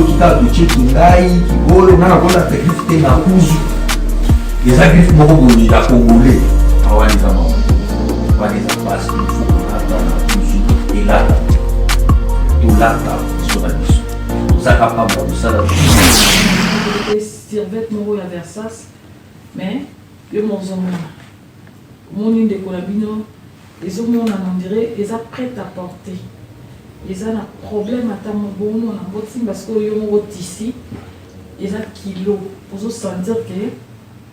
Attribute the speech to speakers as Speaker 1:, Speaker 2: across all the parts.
Speaker 1: Soki kaka totie kingai kibolo, nga nakolata griffe te na kuzu. Eza griffe moko boye ya congolais. Wana eza mawa, wana eza pasi. Il faut kolata na kuzu, elata tolata biso na biso, toza capable ya kosala.
Speaker 2: Survêt moko ya Versace, mais yo mozomona, omoni ndeko na bino, ezomonana on dirait eza prête à porter, eza na problème ata bomona botimba. Sikoyo yo moko tisi eza kilo, ozosentir ke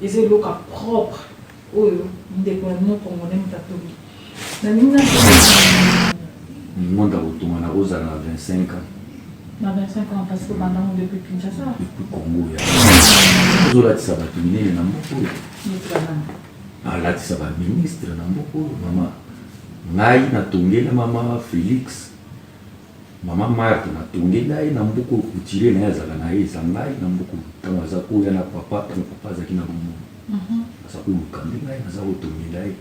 Speaker 2: eza eloko ya propre oyo ndeko na bino congolais moto atongi. Nalingi na
Speaker 1: Ngonda kotonga, nakozala na 25 ans.
Speaker 2: Na 25 ans, parce que bandango depuis Kinshasa.
Speaker 1: Depuis Congo ya ozolatisa bato minene na mboka oyo.
Speaker 2: Neti banani?
Speaker 1: Alatisa baministre na mboka oyo. Mama, ngai natongela mama Félix, mama Marthe, natongela ye na mboka oyo. Couturier na ye azalaka na ye, eza ngai na mboka oyo. Ntango aza koya na papa, ntango papa azalaki na bomoi, aza koluka nde ngai naza kotongela ye.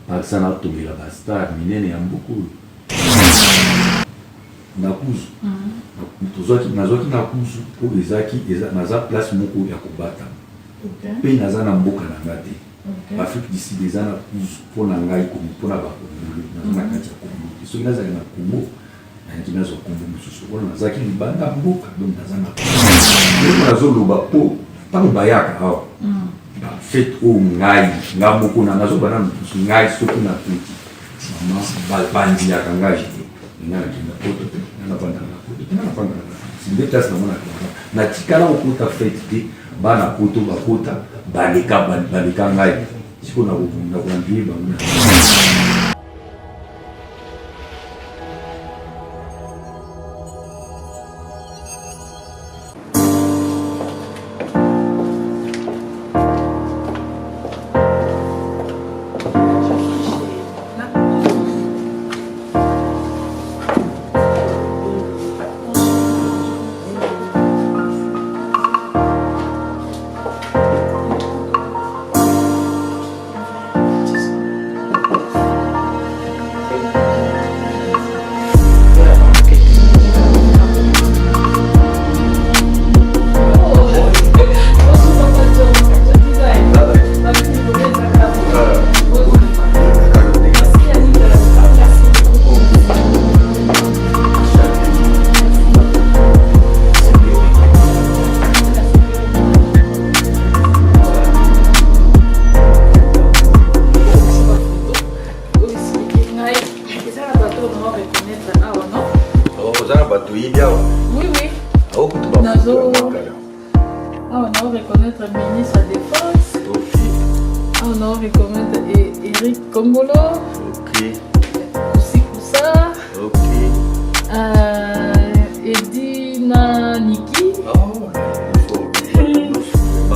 Speaker 1: Parsa natongela bastar minene ya mboka oyo na kuzu. Nazwaki na kuzu mpo ezalaki naza place moko ya kobatama mpe naza na mboka na nga te. Afrique du Sud eza na kuzu mpo na ngai, mpo na bakongole. Naza na kati ya Kongo te. Soki nazali na Kongo, nayaki nazwa kombo mosusu. Wana nazalaki libanda mboka, donc naza na eloko nazoloba mpo ntango bayaka awa bafete oyo, ngai nga moko na nazoba nanu ngai soki nakuti mama bandiyaka ngai te. Nga nakenda poto te, nga navandaka na poto te, nga navandaka na nde place namonaka natikala kokota fete te. Bana poto bakota, baleka, baleka ngai. Sikoyo nakoenvie bango.
Speaker 2: Eza na bato oyo nao reconnaître awa, non?
Speaker 1: Oza na bato oyebi awa?
Speaker 2: Oui.
Speaker 1: Aokutu.
Speaker 2: Nazo awa nao reconnaître ministre ya défense. Awa nao reconnaître Eric Kongolo. Kusikusa. Edi na Niki.
Speaker 1: Oh,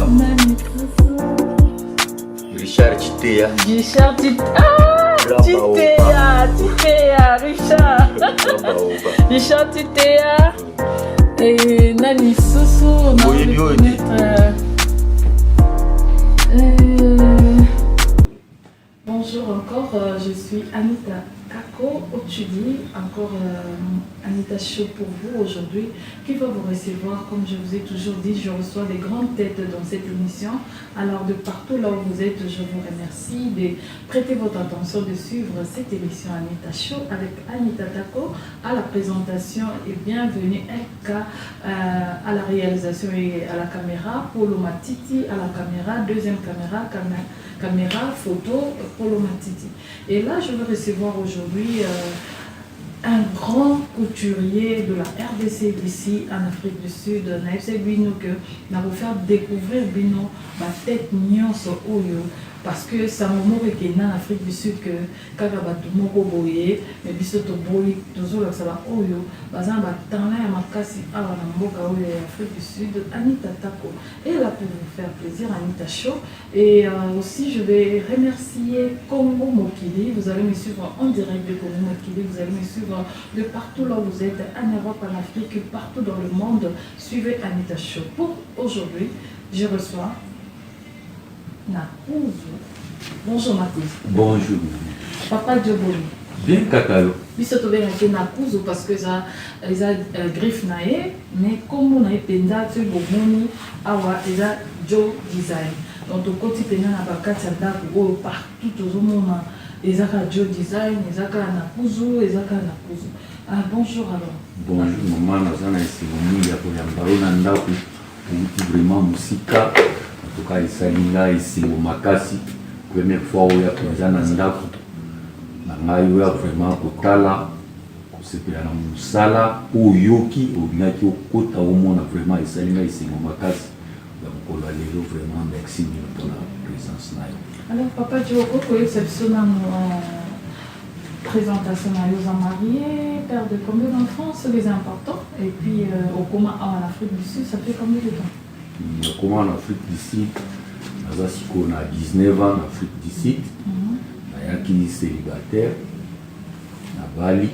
Speaker 2: nani susu?
Speaker 1: Richard Chitea.
Speaker 2: Richard Chitea, Chitea, Chitea, Richard, Richard Chitea. Et nani susu?
Speaker 1: Oyebi oyo te?
Speaker 2: Bonjour encore, je suis Anita Kako Otudi, encore Anita Show pour vous aujourd'hui, qui va vous recevoir. Comme je vous ai toujours dit, je reçois des grandes têtes dans cette émission. Alors de partout là où vous êtes, je vous remercie de prêter votre attention, de suivre cette émission Anita Show avec Anita Tako à la présentation et bienvenue LK à la réalisation et à la caméra, Polo Matiti à la caméra, deuxième caméra, caméra, caméra photo, Polo Matiti. Et là, je vais recevoir aujourd'hui un grand couturier de la RDC d'ici en Afrique du Sud. Nayebi bino que na faire découvrir bino ba tête nyonso oyo, parce que sango moko ekenda na Afrique du Sud que kaka bato moko boye, mais biso toboyi, tozolakisa baoyo baza na batalent ya makasi awa na mboka oyo ya Afrique du Sud. Anita Tako est là pour vous faire plaisir, Anita Show. Et aussi, je vais remercier Congo Mokili. Vous allez me suivre en direct de Congo Mokili. Vous allez me suivre de partout là où vous êtes, en Europe, en Afrique, partout dans le monde. Suivez Anita Show. Pour aujourd'hui, je reçois Nakuzu. Bonjour Nakuzu.
Speaker 1: Bonjour.
Speaker 2: Papa Dioboni.
Speaker 1: Bien kaka yo.
Speaker 2: Biso tobengaki ye na kuzu parce que eza eza griffe na ye, mais kombo na ye mpenza soki bomoni awa eza Joe Design. Donc tokoti mpenza na bakati ya ndako oyo, partout tozomona eza kaka Joe Design, eza kaka na kuzu, eza kaka na kuzu. Ah, bonjour alors.
Speaker 1: Bonjour mama, naza na esengo mingi ya koyamba yo na ndako. Outi vraiment mosika, en tout cas esali ngai esengo makasi. Première fois oyo mpenza na ndako na ngai, oya vraiment kotala, kosepela na mosala oyoki, olingaki okota omona. Vraiment esali ngai esengo makasi ya mokolo ya lelo. Vraiment merci mingi mpona présence na yo.
Speaker 2: Alors papa Joe, okoki koyebisa biso nanu présentation na yo? Oza marié, père de combien d'enfants soki eza important? Et puis okoma awa en Afrique du Sud, ça fait combien de temps?
Speaker 1: Nakoma na Afrique du Sud, naza sikoyo na 19 ans na Afrique du Sud. Nayaki célibataire, nabali,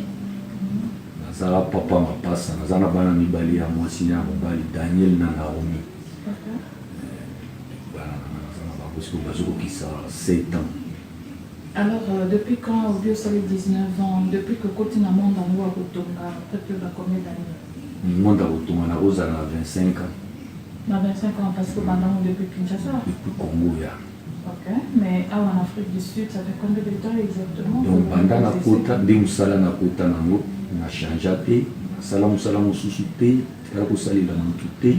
Speaker 1: nazala papa mapasa, naza na bana mibale ya mwasi na ya mobali, Daniel na Naomi. Bana nanga naza na bango sikoyo bazokokisa 7 ans.
Speaker 2: Alors depuis quand obi osali 19 ans, depuis que okoti na monde yango ya kotonga, peut-être ba combien d'années?
Speaker 1: Monde ya kotonga, nakozala na 25 ans.
Speaker 2: Na 25 ans, parce que bandango depuis Kinshasa?
Speaker 1: Depuis Congo ya.
Speaker 2: Ok, mais awa en Afrique du Sud, ça fait combien de temps exactement?
Speaker 1: Donc banda nakota nde mosala nakota nango, na changea te, nasala mosala mosusu te, tikala kosalela motu te.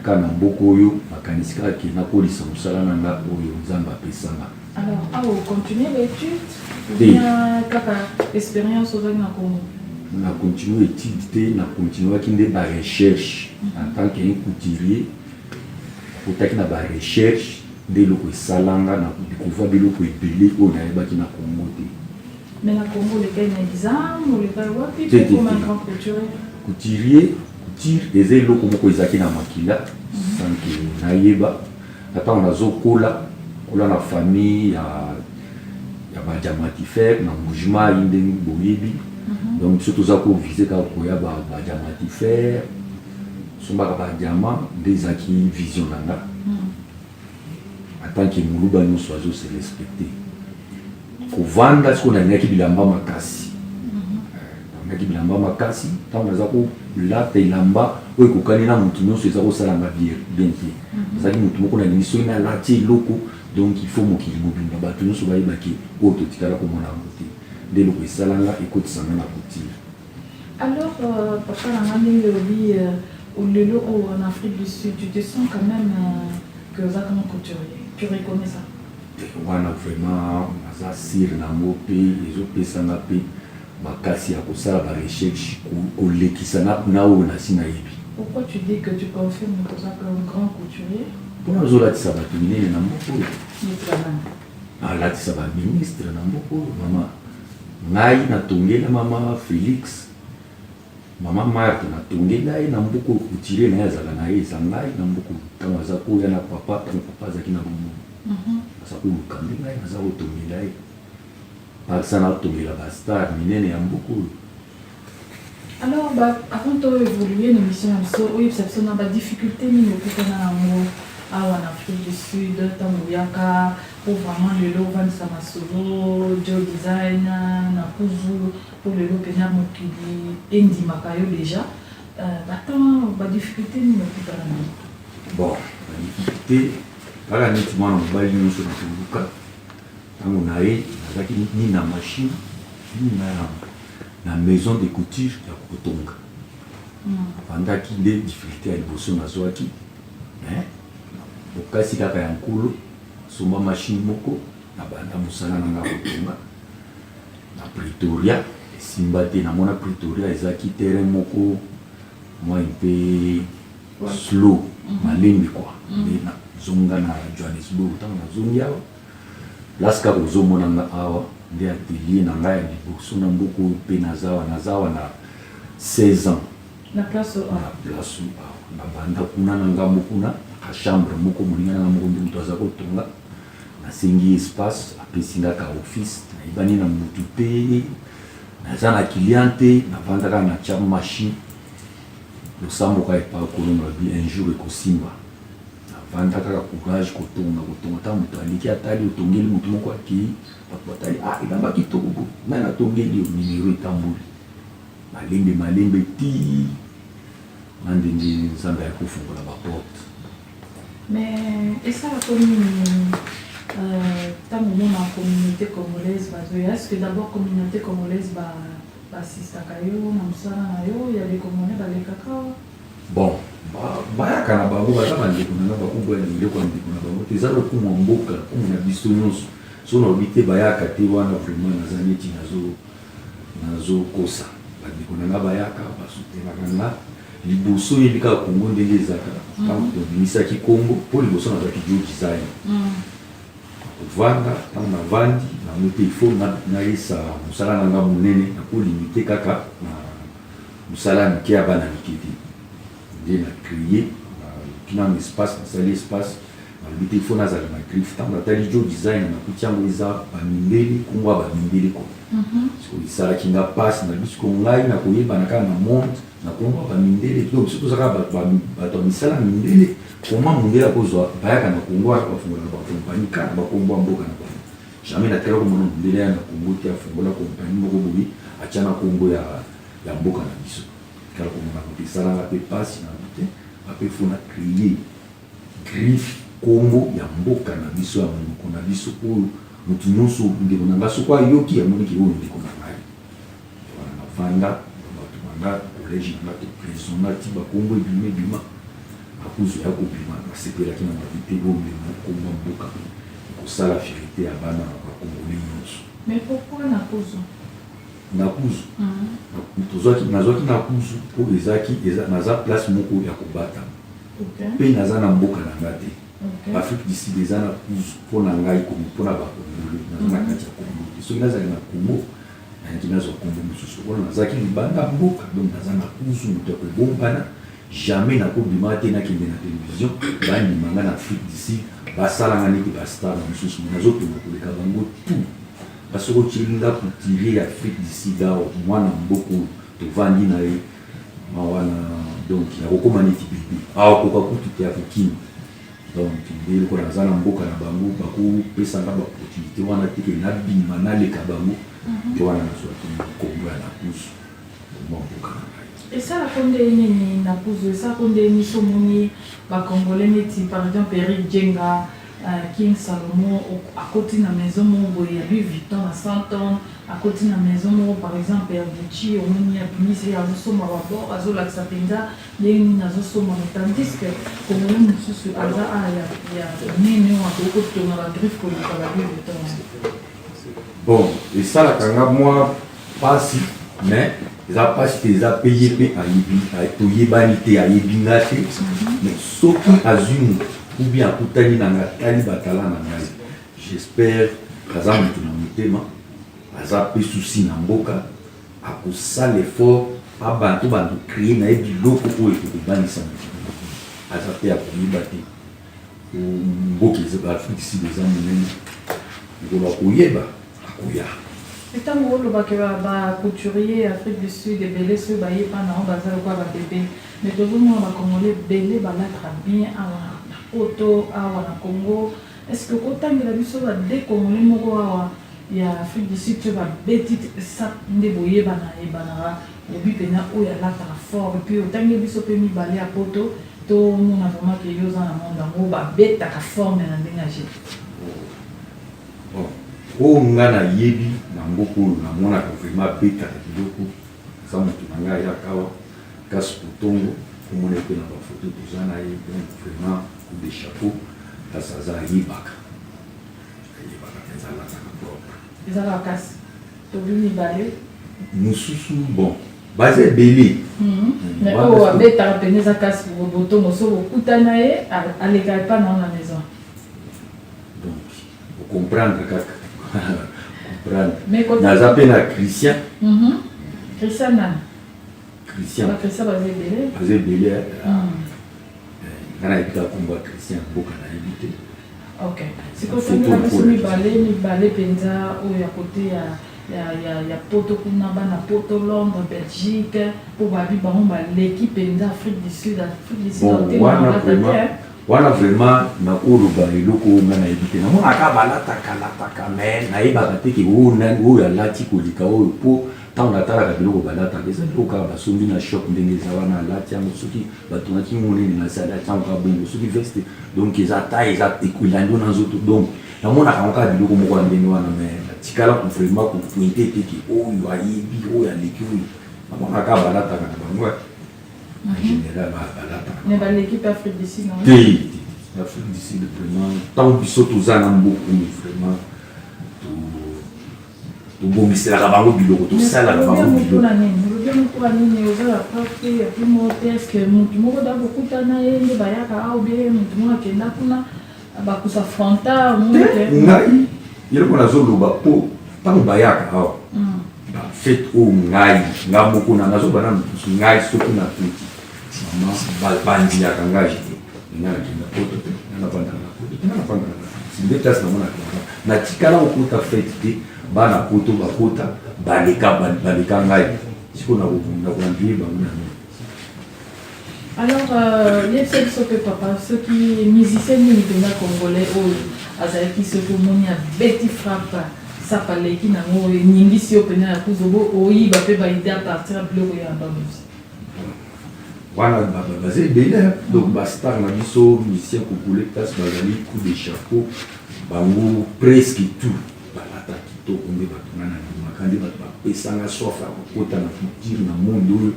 Speaker 1: Kaka na mboka oyo makanisi kaka ke nakolisa mosala na nga oyo Nzambe apesanga.
Speaker 2: Alors awa ocontinue baétude ou bien kaka expérience ozali na Congo?
Speaker 1: Na continue étude te, na continuaki nde barecherche en tant que un couturier. Nakotaki na barecherche nde eloko esalanga na kodécouvrir biloko ebele oyo nayebaki na Congo te.
Speaker 2: Mais na Congo olekai na examen, olekai wapi?
Speaker 1: Te, te,
Speaker 2: comme un
Speaker 1: te.
Speaker 2: Grand couturier?
Speaker 1: Couturier, couture eza eloko moko ezalaki na makila sans que nayeba. Na ntango nazokola kola na famille ya badiamantifère na Mbujimayi, ndenge boyebi. Donc biso toza koviser kaka koya badiamantifère, sombaka badiamant, nde ezalaki vision na nga en tant que moluba nyonso azose respecter. Kovanda sikoyo, nalingaki bilamba makasi, nalingaki bilamba makasi. Ntango naza kolata elamba oyo ekokani na motu nyonso, eza kosalanga bien te. Nazalaki motu moko nalingi soki nalati eloko, donc il faut mokili mobimba, bato nyonso bayebaki oyo totikala komona yango te. Nde eloko esalanga ekotisanga na couture.
Speaker 2: Alors papa na nga, ndenge olobi, lelo oyo en Afrique du Sud, tu te sens quand même que oza comme couturier, tu reconnais ça?
Speaker 1: Wana vraiment naza sûr nango, mpe ezopesanga mpe makasi ya kosala barecherche kolekisa na oyo nasi nayebi.
Speaker 2: Pourquoi tu dis que tu confirmes que oza un grand couturier?
Speaker 1: Mpona azolatisa bato minene na mboka oyo.
Speaker 2: Neti banani?
Speaker 1: Alatisa baministre na mboka oyo, mama. Ngai natongela mama Félix, mama Marthe, natongela ye na mboka oyo. Couturier na ye azalaka na ye eza ngai na mboka oyo. Ntango aza koya na papa, ntango papa azalaki na bomoi, aza koluka nde ngai naza kotongela ye. Parsa natongela bastar minene ya mboka oyo.
Speaker 2: Alors avant to évoluer na émission na biso, oyebisa biso na badifficulté nini okutana yango awa na Afrique du Sud ntango oyaka, po vraiment lelo ovandisa masolo Joe Design na kuzu, po lelo mpenza mokili endimaka yo déjà. Batemps, badifficulté nini okutana nango?
Speaker 1: Bon, badifficulté kaka neti mwana mobali nyonso na koluka. Ntango na ye nazalaki ni na machine ni na maison de couture ya kotonga. Avandaki nde difficulté ya liboso nazwaki, mais bokasi kaka ya nkolo, asomba machine moko, na banda mosala na nga kotonga na Pretoria. Esimba te. Namona Pretoria ezalaki terrain moko mwa mpe slow, malembe quoi. Nde nazonga na Johannesburg. Ntango nazongi awa, place kaka ozomona nga awa nde atelier na ngai ya liboso na mboka oyo. Mpe naza awa na 16 ans.
Speaker 2: Na place?
Speaker 1: Na place awa. Nabanda kuna na ngambo kuna, ka chambre moko. Moninga na nga moko nde moto aza kotonga, nasengi espace, apesi nga ka office. Nayebani na motu te, naza na client te, navandaka na tia machine, losambo kaka epa Kolo. Nalobi un jour ekosimba. Vanda kaka, courage, kotonga, kotonga. Ntango moto aleki, atali, otongeli motu moko, akei, bato batali: "Ah, elamba kitoko bo, nani atongeli yo?" Numero etamboli malembe malembe ti na ndenge Nzambe ayaki kofungola baporte.
Speaker 2: Mais esalaka nini ntango omona communauté congolaise bazoya? Est ce que d'abord communauté congolaise baassistaka yo na mosala na yo ya des Congolais balekaka?
Speaker 1: Bon, bayaka na bango, baza bandeko na nga, bakoboya biloko ya ndeko na bango te. Eza lokumu ya mboka, lokumu na biso nyonso. So nalobi te bayaka te, wana vraiment naza neti nazokosa. Bandeko na nga bayaka, basoutenaka nga. Liboso, oyebi kaka Kongo ndenge ezaka, ntango tobimisaki Kongo, mpo liboso nazalaki Jo Design. Kovanda, ntango navandi nango te, il faut nayesa mosala na nga monene, nakolimite kaka na mosala ya mike ya bana mike te. Nde na créé, naluki nano espace, nasali espace, nalobi te, il faut nazala na griffe. Ntango natali Jo Design, nakuti yango eza bamindele, kombo ya bamindele ko. Sikoyo esalaki nga mpasi. Nalobi siko ngai nakoyebana kaka na monde na kombo ya bamindele. Donc biso toza kaka bato ya misala mindele. Koma mondele akozwa, bayaka na Kongo wana, bafungolaka bakompani kaka na bakombo ya mboka na bango. Jamais natikala komona mondele ya na Kongo te afungola kompani moko boye, atya na kombo ya mboka na biso. Tikala komona te. Esalanga mpe mpasi. Nalobi te, ape faut na créer griffe, kombo ya mboka na biso, ya monoko na biso, oyo motu nyonso, ndeko na nga, soko ayoki, amoniki oyo ndeko na ngai wana. Navanda bato na nga, collège na nga, topresona ti bakombo ebima, ebima akuzu ya kobima. Nasepelaki na mabi te, oyo ndemo kombo ya mboka ekosala fierté ya bana bakongole nyonso.
Speaker 2: Mais pourquoi na kuzu?
Speaker 1: Na kuzu, nazwaki na kuzu mpo ezalaki naza place moko ya kobatama mpe naza na mboka na nga te. Afrique du Sud eza na kuzu mpo na ngai, mpo na bakongole. Naza na kati ya Kongo te. Soki nazali na Kongo, nayaki nazwa kombo mosusu. Wana nazalaki libanda mboka, donc naza na kuzu, moto ya kobombana. Jamais nakobima te, nakende na télévision, bandima nga na Afrique du Sud, basalanga neti bastar na mosusu. Me nazotonga koleka bango tout. Basoki otieli nga couturier ya Afrique du Sud awa, mwana mboka oyo tovandi na ye wana, donc nakokóma neti bebe, akoka kutu te, akokima. Donc nde lokola naza na mboka na bango, bakopesanga baopportunité wana te ke nabima, naleka bango nde. Wana nazwaki nkombo ya Nakuzu, mwa mboka na ngai.
Speaker 2: Esalaka nde nini na kuzu? Esalaka nde nini so omoni bacongolais neti par exemple Eric Jenga, King Salomon, akoti na maison moko boye ya Louis Vuitton na Sandton, akoti na maison moko par exemple ya Gucci, omoni abimisi, azosomba babord, azolakisa mpenza ndenge nini azosomba? Tandis que congolais mosusu aza a ya nini oyo akoki kotonga bagriffe koleka ba Louis Vuitton.
Speaker 1: Bon, esalaka nga mwa mpasi, mais eza mpasi te, eza mpe ye mpe ayebi, toyebani te, ayebi nga te. Mais soki azwi motu ou bien akutani na nga, tali batala na ngai, j'espère aza motu na motema, aza mpe susi na mboka, akosala effort abantu bantu créer na ye biloko oyo ekokobanisa motu. Aza mpe akoyeba te, mboka eza Afrique du Sud, eza monene, mokolo akoyeba, akoya.
Speaker 2: Ntango olobaka bacouturier Afrique du Sud ebele, soki bayeba nango, baza lokola babebe. Mais tozomona bacongolais ebele balataka bien awa na Poto, awa na Congo. Est ce que okotangela biso bade congolais moko awa ya Afrique du Sud, soki babeti sap nde boyebana, yebanaka obi mpena oyo alataka fort? Et puis otangeli biso mpe mibale ya Poto, tomona vraiment ke yo oza na monde yango, babetaka forme na ndenge ya jete.
Speaker 1: Bon, oyo nga nayebi na mboka oyo namonaka vraiment abetaka biloko, aza moto na ngai, ayaka awa, Kasi Kotongo, komona ye mpe na bafoto toza na ye. Donc vraiment coup de chapeau, kasi aza ayebaka, ayebaka mpenza, alataka propre.
Speaker 2: Eza kaka kasi tobi mibale.
Speaker 1: Mosusu, bon, baza ebele.
Speaker 2: Mais oyo abetaka pene eza kasi Botongo. Soki okutana ye, aleka epa na na maison.
Speaker 1: Donc ocomprendre kaka, comprendre. Naza mpe na Christian.
Speaker 2: Christian nani?
Speaker 1: Christian.
Speaker 2: Christian baza ebele.
Speaker 1: Baza ebele. Nga nayebi kaka kombo ya Christian, mboka nayebi te.
Speaker 2: Ok, sikoyo tangela biso mibale, mibale mpenza oyo ya kote ya Poto kuna, bana Poto, Londres, Belgique, mpo babi bango baleki mpenza Afrique du Sud, Afrique du Sud.
Speaker 1: Bon, wana vraiment. Wana vraiment nakoloba eloko oyo nga nayebi te. Namonaka balataka lataka mais nayebaka te ke oyo nani oyo alati koleka oyo po ntango natalaka biloko balataka eza biloko kaka basombi na shop ndenge eza wana alati yango soki batongaki monene na se alati yango kaka bongo soki veste donc eza taille eza elandi yo na nzoto donc namonaka yango kaka biloko moko ya ndenge wana mais natikala ko vraiment ko pointe te ke oyo ayebi oyo aleki oyo namonaka kaka balataka na bango. En général balataka.
Speaker 2: Mais baleki mpe Afrique du Sud?
Speaker 1: Te te, Afrique du Sud vraiment ntango biso toza na mboka oyo vraiment tobongiselaka bango biloko, tosalaka bango biloko.
Speaker 2: Olobi mpo nini? Oza ya preuve ya bimo te? Est-ce motu moko da kokutana ye nde bayaka awa obie motu moko akenda kuna bakusa fronta?
Speaker 1: Te, ngai eloko nazoloba mpo ntango bayaka awa bafête oyo, ngai nga moko na nazoba nanu ngai soki nakuti mama bandiyaka ngai te, nga nakenda poto te, nga navandaka na poto te, nga navandaka na nde place namonaka natikala kokota fête te. Bana poto bakota baleka baleka ngai. Sikoyo nakoenvie bango na nini?
Speaker 2: Alors yebisa biso mpe papa, soki musicien nini mpenza congolais oyo azalaki, soki omoni abeti frappe sapa aleki nango, eningisi yo mpenza ya kuzobo, oyiba mpe baidée à partir ya biloko ya bamusi?
Speaker 1: Wana baza ebele. Donc bastar na biso musicien congolais place bazali, coup de chapeau bango. Presque tout balata kitoko nde bato nga na ndimaka, nde bato bapesanga soif ya kokota na culture na monde oyo.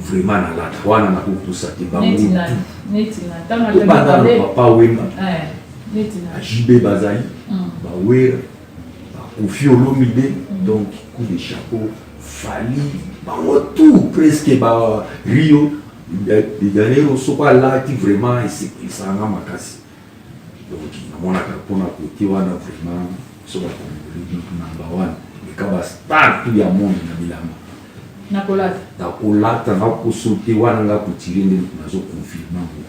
Speaker 1: Vraiment nalata wana nakokosa te, bango tobanda na Papa Wemba, JB, bazali baWera, baKoffi Olomide. Donc coup de chapeau Fally, bango tout presque, ba Rio de Janeiro soko alati vraiment esanga makasi. Donc namonaka mpona kote wana vraiment so bacongolais, donc number one eka bastar tout ya monde na bilamba.
Speaker 2: Na kolata.
Speaker 1: Na kolata, na kosote wana nga kotire nde nazoconfirme yango.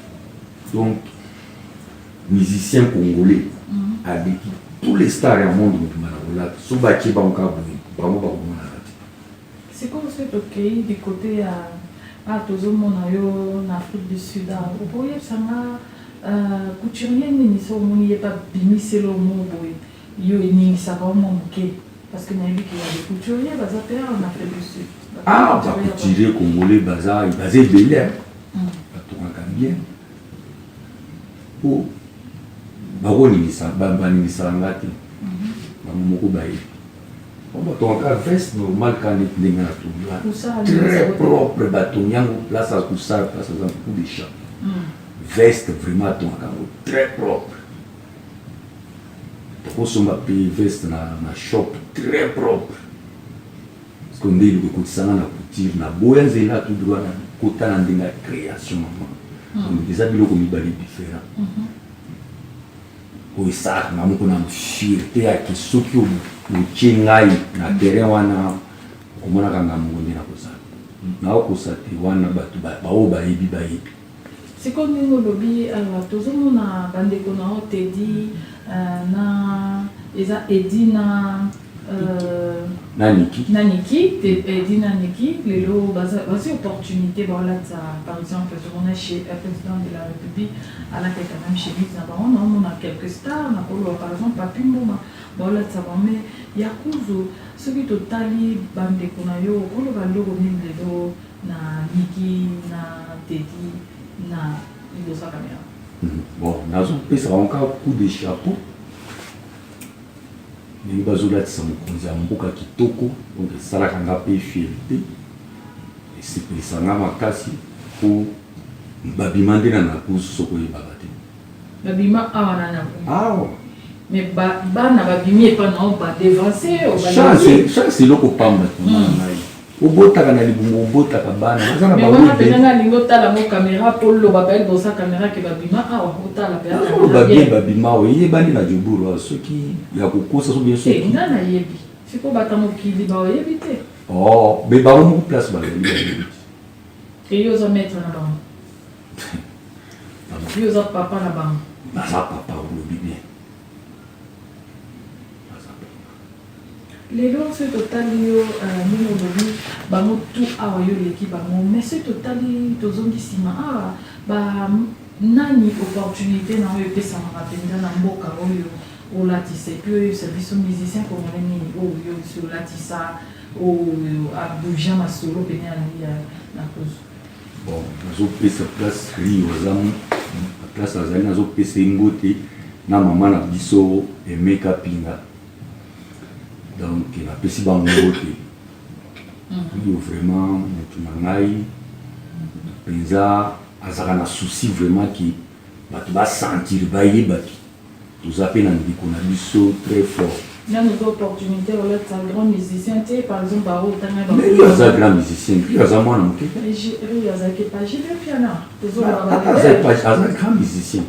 Speaker 1: Donc musicien congolais aleki tous les stars ya monde mobima na kolata. So batie bango kaka boye, bango bakomonana te.
Speaker 2: Sikoyo soki tokei du côté ya ah, tozomona yo na Afrique du Sud awa, okoyebisanga couturier nini so omoni ye mpe abimiseli omo boye yo eningisaka yo mwa moke? Parce que nayebi ke ya des couturier baza mpe awa na Afrique du Sud.
Speaker 1: Ah, bacouturier congolais baza baza ebele, batongaka bien po bakoningisa, baningisaka nga te. Bango moko bayebi, batongaka veste normal ka neti ndenge natongi wana, très propre. Batongi yango place ya kosala, place aza, coup de chapeau. Veste vraiment atongaka yango très propre. Tokosomba mpe veste na shop, très propre. Parce que nde eloko ekotisanga na couture, naboya nzela tout droit na kota na ndenge ya création mama. Donc eza biloko mibale différent oyo esalaka nga moko na fierté yake. Soki otie ngai na terrain wana, okomonaka nga moko nde nakozala, naokosa te. Wana bato baoyo bayebi bayebi.
Speaker 2: Sikoyo ndenge olobi awa, tozomona bandeko na yo Tedi na eza Edi na
Speaker 1: na Niki.
Speaker 2: Na Niki, Edi na Niki, lelo bazwi opportunité baolatisa. Par exemple tomona chez président de la République alata quand même chemise na bango. Naomona quelques stars, nakoloba par exemple Papi Mboma, baolatisa bango. Mais ya kuzu, soki totali bandeko na yo, okoloba loko nini lelo na Niki na Tedi na liboso ya caméra?
Speaker 1: Bon, nazopesa bango kaka coup de chapeau ndenge bazolatisa mokonzi ya mboka kitoko. Donc esalaka nga mpe fierté, esepelisa nga makasi po babima nde na nakuzu, soki oyebaka te.
Speaker 2: Babima awa na nakuzu?
Speaker 1: Awa.
Speaker 2: Mais bana babimi epa na yo, badevance.
Speaker 1: Chance eloko pamba te, mwana ngai. Obotaka na libungo, obotaka bana baza na
Speaker 2: wana mpenza. Nga alingi otala ngo caméra mpo loba mpe liboso ya caméra ke babima awa, otala mpe.
Speaker 1: Oloba bien, babima awa, eyebani na Joburu awa. Soki ya kokosa soki
Speaker 2: soki nga nayebi sikoyo, bato mokili baoyebi te.
Speaker 1: Oh, me bango moko place bazali bayebi.
Speaker 2: Ke yo oza maître na bango, yo oza papa na bango.
Speaker 1: Naza papa, olobi bien, naza papa.
Speaker 2: Lelo soki totali yo, ndenge olobi bango tout awa yo oleki bango, mais soki totali tozongi sima awa ba nani opportunite na oyo epesamaka mpenza na mboka oyo olatisa, et puis oyebisa biso musicien congolais nini oyo yo osi olatisa, oyo abougea masolo pene ya na kuzu?
Speaker 1: Bon, nazopesa place Rio aza place azali, nazopesa ye mbote na mama na biso Emeka Pinga. Donc napesi bango mbote. Rio vraiment motu na ngai mpenza, azalaka na souci vraiment ki bato basentir, bayebaki toza mpe na ndeko na biso très fort.
Speaker 2: Nanu ozwa opportunité olatisa grand musicien te, par exemple bao otanga?
Speaker 1: Mais Rio aza grand musicien, Rio aza mwana moke te.
Speaker 2: Rio azalaki pa JB Mpiana.
Speaker 1: Aza grand musicien.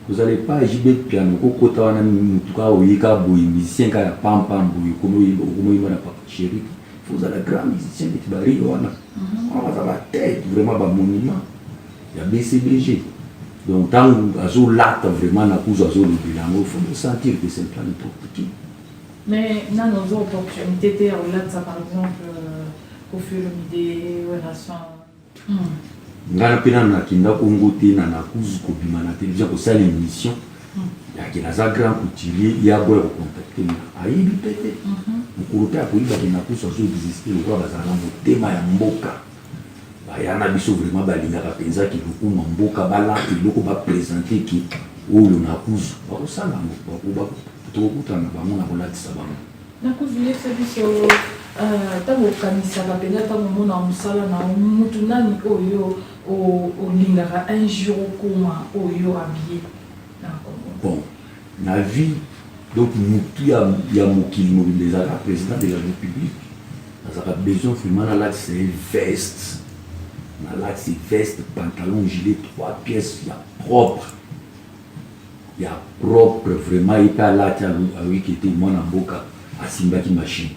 Speaker 1: Kozala epa JB Mpiana, okokota wana mutu kaka oyeka boye, musicien kaka ya pampam boye, okomoyemba na Papa Chéri. Faut ozala grand musicien neti baRio wana. Wana baza batête vraiment, bamonument ya BCBG. Donc ntango azolata vraiment na kuzu, azolobela yango, faut sentir que c'est pas n'importe qui.
Speaker 2: Mais nano ozwa opportunité te ya kolatisa par exemple Koffi Olomide, Werrason?
Speaker 1: Ngai mpe nano nakenda Kongo te na nakuzu kobima na télévision, kosala émission yake naza grand couturier. Ya boya kocontacter nga, ayebi mpe te. Mokolo mpe akoyebaki nakuzu azo existe. Lokola bazala na motema ya mboka, baya na biso vraiment balingaka mpenza kilukuma mboka, balata eloko, baprésenter ki oyo nakuzu bakosala yango. Tokokutana na bango na kolatisa bango.
Speaker 2: Nakuzu, yebisa biso, ntango okanisaka mpenza, ntango omona mosala na yo, mutu nani oyo olingaka un jour okoma oyo habillé na Congo?
Speaker 1: Bon, na vie donc mutu ya mokili mobimba ezalaka président de la République. Nazalaka besoin vraiment nalatisa ye veste, nalatisa veste, pantalon, gilet, trois pièces ya propre, ya propre vraiment. Ye mpe alati, ayoki ete mwana mboka asimbaki machine.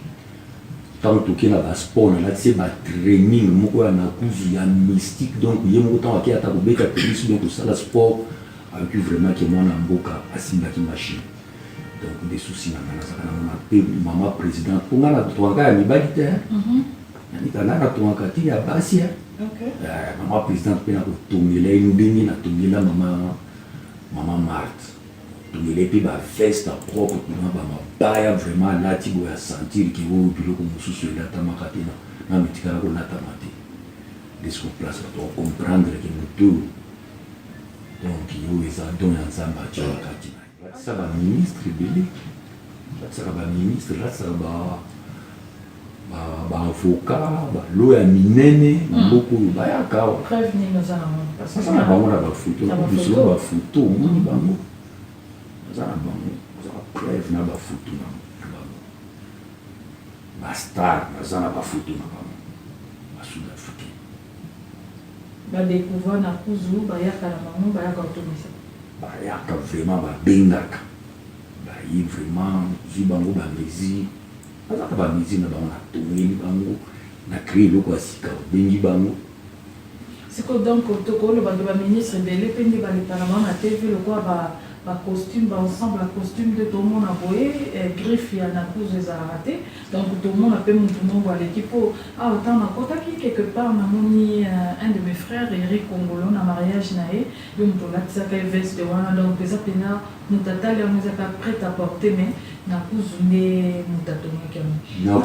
Speaker 1: Ntango toke na basport, nalatisi ye batraining moko ya nakuzu ya mystique. Donc ye moko ntango ake ata kobeta tennis, bien kosala sport, ayoki vraiment ke mwana mboka asimbaki machine. Donc nde souci na nga nazalaka nango na mpe mama président, mpo nga natongaka ya mibali te, nanika nga natongaka ti ya basi. Mama présidente mpe nakotongela ye ndenge natongela mama Marthe, tongela ye mpe baveste propre kuna, bamabaya vraiment, alati boye asentir ke oyo biloko mosusu elatamaka te, nano etikala kolatama te. Nde siko place bato bacomprendre ke motu donc oyo eza don ya Nzambe atia na kati na ye. Latisaka baministre ebele, latisaka baministre, latisaka baavocat, balo ya minene na mboka oyo bayaka awa. Aza na bango na bafoto, biso bafoto omoni bango, aza na bango, aza bapreuve na bafoto na bango. Bastar baza na bafoto na bango, basud africain.
Speaker 2: Badécouvrir na kuzu, bayaka na bango, bayaka kotomisa.
Speaker 1: Bayaka vraiment, babengaka, baye vraiment, zwi bango bamesure, bazaka bamesure na bango, natongeli bango, na créé eloko ya sika, obengi bango.
Speaker 2: Sikoyo donc tokolobaki baministre ebele mpe nde balekaka bango na TV lokola bacostume, baensemble ya costume nde tomona boye, griffe ya nakuzu ezalaka te. Donc tomona mpe mutu moko aleki, mpo awa ntango nakotaki quelque part, namoni un de mes frères Eric Congolo na mariage na ye, yo moto olatisaka ye veste wana. Donc eza mpena moto atali yango, eza mpe prêt à porter, mais nakuzu nde moto atongaki
Speaker 1: yango.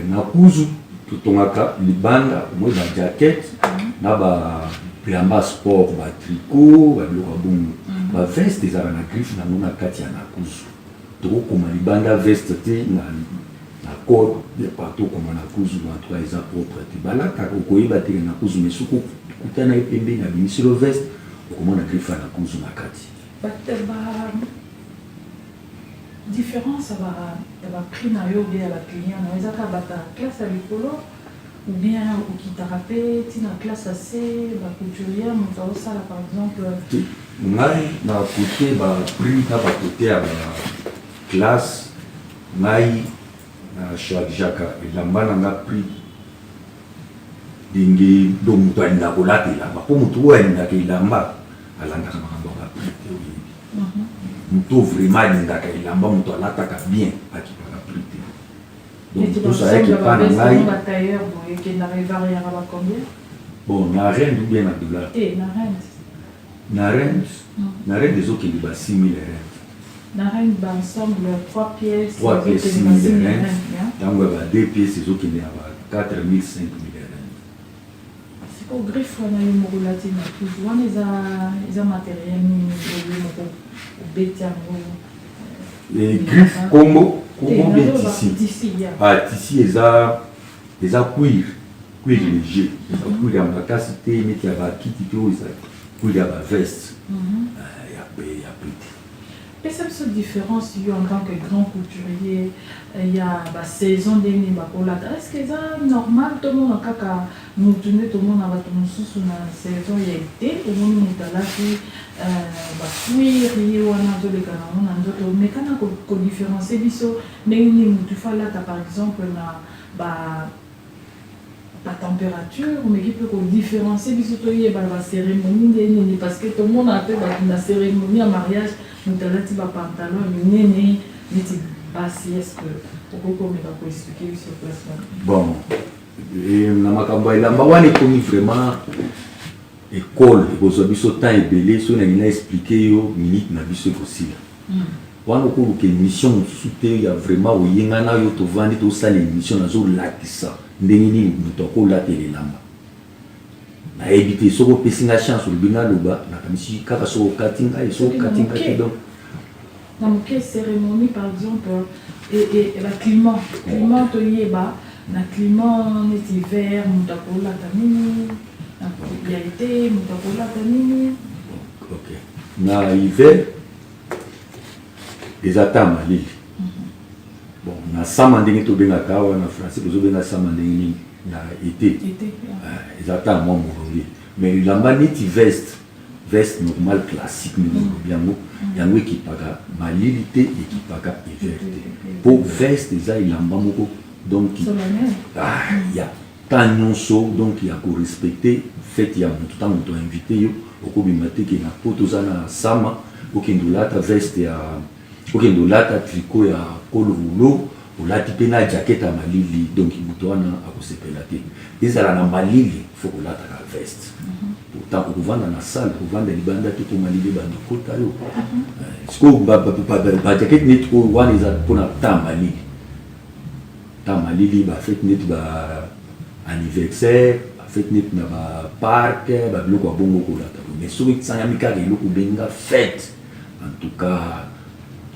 Speaker 1: Na kuzu totongaka libanda omoi bajacket na bilamba sport, batricot, babiloko ya bongo. Baveste ezalaka na griffe nango na kati ya nakuzu. Tokokoma libanda veste te na code partout, okoma na kuzu, en tout cas eza propre te. Balataka, okoyeba te na kuzu, mais soki okutana ye pembeni, abimisi lo veste, okomona griffe ya na kuzu na kati.
Speaker 2: Différence ya baprix na yo bien ya baclient na yo, eza kaka bato ya classe ya likolo ou bien okitaka mpe ntina classe ya se, bacouturière moto aosala par exemple?
Speaker 1: Ngai na kote baprix na bakote ya baclasse, ngai na chargeaka elamba na nga prix ndenge do moto alingaka kolata elamba, mpo moto oyo alingaka elamba alandaka makambo ya baprix te. Oyebi, moto vraiment alingaka elamba, moto alataka bien, akipaka prix te. Donc nyonso ayaki epa na ngai. Bon, na rand ou bien na dollar?
Speaker 2: Te, na rand.
Speaker 1: Na rand, na rand ezokende ba 6000 rand.
Speaker 2: Na rand, baensemble 3 pièces?
Speaker 1: 3 pièces, 6000 rand. Ntango ya ba 2 pièces ezokende na ba 4000, 5000 rand.
Speaker 2: Sikoyo griffe wana yo moko olati na kuzu wana, eza matériel nini oyo moko obeti yango?
Speaker 1: Griffe, kombo bien tissu? Ah, tissu eza cuir, cuir léger. Eza cuir ya makasi te neti ya bakiti te. Oyo eza cuir ya baveste ya pete.
Speaker 2: Pesa biso différence, yo en tant que grand couturier, ya basaison, ndenge bakolata. Est ce que eza normal tomona kaka motu nde tomona bato mosusu na saison ya été, omoni moto alati bacuir, ye wana azoleka nango na nzoto? Mekana kodifférencier biso ndenge nini motu faut alata, par exemple na batempérature. Omeki mpe kodifférencier biso toyeba na bacérémonie nde nini, parce que tomona mpe bato na cérémonie ya mariage, moto alati bapantalon ya minene neti basi. Est ce que okoki komeka koexpliquer biso place wana?
Speaker 1: Bon, na makambo ya elamba wana ekomi vraiment école, ekozwa biso temps ebele. Soki nalingi na expliquer yo, minute na biso ekosila. Wana okoluka émission mosusu te ya vraiment oyenga na yo, tovandi, tosala émission, nazolakisa ndenge nini moto akolatela elamba. Nayebi te soki opesi nga chance, olobi naloba, nakanisi kaka soki okati ngai, soki okati ngai te, donc.
Speaker 2: Na moke, cérémonie par exemple, baclimat, climat, toyeba na climat neti hiver moto akolata nini, ya été moto akolata nini.
Speaker 1: Ok, na hiver eza ta malili. Bon, na sama, ndenge tobengaka awa na français, tozobenga sama ndenge nini na été? Eza ta mwa molunge, mais elamba neti veste, veste normale classique ndenge olobi yango, yango ekipaka malili te, ekipaka hiver te, mpo veste eza elamba moko donc ya temps nyonso, donc ya korespecter fête ya moto. Ntango moto ainviter yo, okobima te ke na po toza na sama, okende olata veste ya, okende olata tricot ya col roulé, olati mpe na jacket ya malili. Donc moto wana akosepela te. Ezala na malili, faut kolataka veste. Pourtant okovanda na salle, okovanda libanda te mpo malili ebanda okota yo. Sikoyo bajacket neti oyo wana eza mpona temps malili, temps malili, bafête neti ba anniversaire, bafête neti na baparc, babiloko ya bongo kolata. Mais soki esangami kaka eloko obenga fête, en tout cas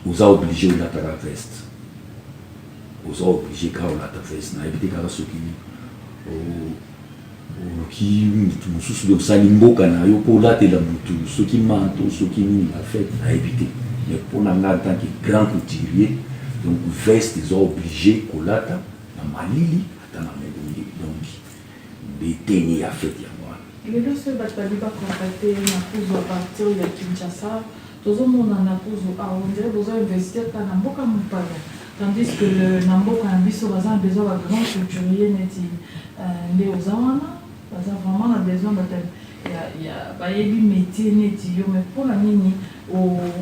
Speaker 1: oza obligé olataka veste, oza obligé kaka olata veste. Nayebi te kaka soki oluki mutu mosusu be osali mboka na yo mpo olatela mutu soki manteau, soki nini, bafête, nayebi te. Mais mpo na nga en tant que grand couturier, donc veste eza obligé kolata na malili ata na molunge. Donc nde teni ya fête yango wana.
Speaker 2: Lelo soki bato babi bacontacter na kuzu à partir ya Kinshasa, tozomona na kuzu awa, on dirait bozo investir kaka na mboka mopaya, tandis que na mboka na biso baza na besoin ba grand couturier neti nde oza wana. Baza vraiment na besoin bato ya bayebi métier neti yo. Mais mpona nini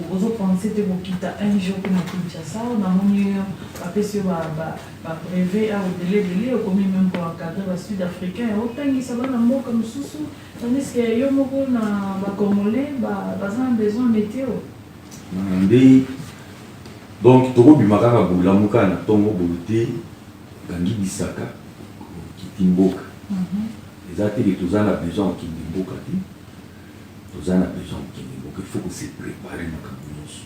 Speaker 2: ozopenser te kokita un jour mpe na Kinshasa? Namoni bapesi yo babrevet awa ebele ebele, okomi même koencadrer basud africain, otangisa bana mboka mosusu, tandis que yo moko na bacongolais baza na besoin métier oyo.
Speaker 1: Nde donc tokobima kaka bolamu kaka na ntongo boye te, okangi bisaka, okiti mboka. Eza te ke toza na besoin kokende mboka te. Toza na besoin kokende mboka, il faut kose préparer makambo nyonso.